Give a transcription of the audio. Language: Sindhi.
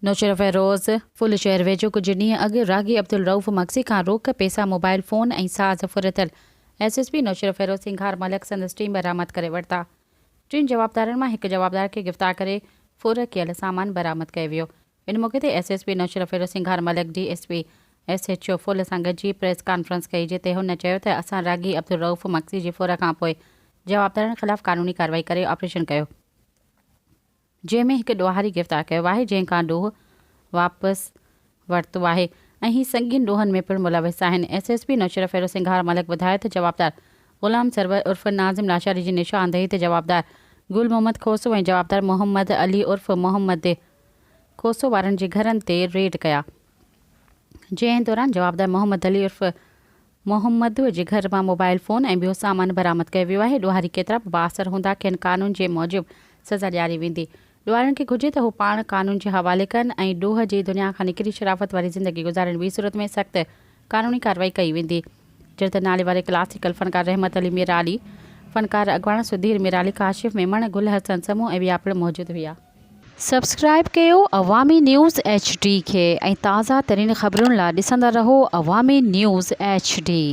نوشهروفيروز، ڦل شهر ويجهو ڪجهه ڏينهن اڳ راڳي عبدالرئوف مگسي کان روڪ پئسا، موبائل فون ۽ ساز ڦر ٿيل S S P Naushahro Feroze Singhar Malik سندس ٽيم برآمد ڪري ورتا. ٽن جوابدارن مان هڪ جوابدار کي گرفتار ڪري ڦر ڪيل سامان برآمد ڪيو ويو. ان موقعي تي S S P Naushahro Feroze Singhar Malik D S P S H O Phul سان گڏجي پريس ڪانفرنس ڪئي جتي هن چيو ته اسان راڳي عبدالرئوف مگسي جي ڦر کانپوء جوابدارن خلاف قانوني ڪارروائي ڪري آپريشن ڪيو. جنهن ۾ هڪ ڏوهاري گرفتار ڪيو آهي جنهن کان ڏوهه واپس ورتو آهي ۽ هي سنگين ڏوهن ۾ پڻ ملوث آهن. S S P Naushahro Feroze Singhar Malik ٻڌايو ته جوابدار غلام سرور عرف ناظم لاشاري جي نشاندهي تي جوابدار گل محمد کوسو ۽ جوابدار محمد علي عرف محمد کوسو وارن جي گهرن تي ريڊ ڪيا جنهن دوران جوابدار محمد علي عرف محمدوء جي گهر مان موبائل فون ۽ ٻيو سامان برآمد ڪيو ويو آهي، ڏوهاري ڪيترا به بااثر هوندا کين قانون جي موجب سزا ڏياري ويندي. ڏوهارين کي گهرجي ته هو پاڻ قانون جي حوالي ڪن ۽ ڏوهه جي دنيا کان نڪري شرافت واري زندگي گذارين ٻي صورت ۾ سخت قانوني ڪارروائي ڪئي ويندي. جڏهن ته نالي واري ڪلاسيڪل فنڪار رحمت علي ميرالي، فنڪار اڳواڻ سڌير ميرالي، ڪاشف ميمڻ، گل حسن سمون ۽ ٻيا پڻ موجود هيا. سبسڪرائيب ڪيو عوامي نيوز ايڇ ڊي کي ۽ تازه ترين خبرن لا ڏسندا رهو عوامي نيوز ايڇ ڊي.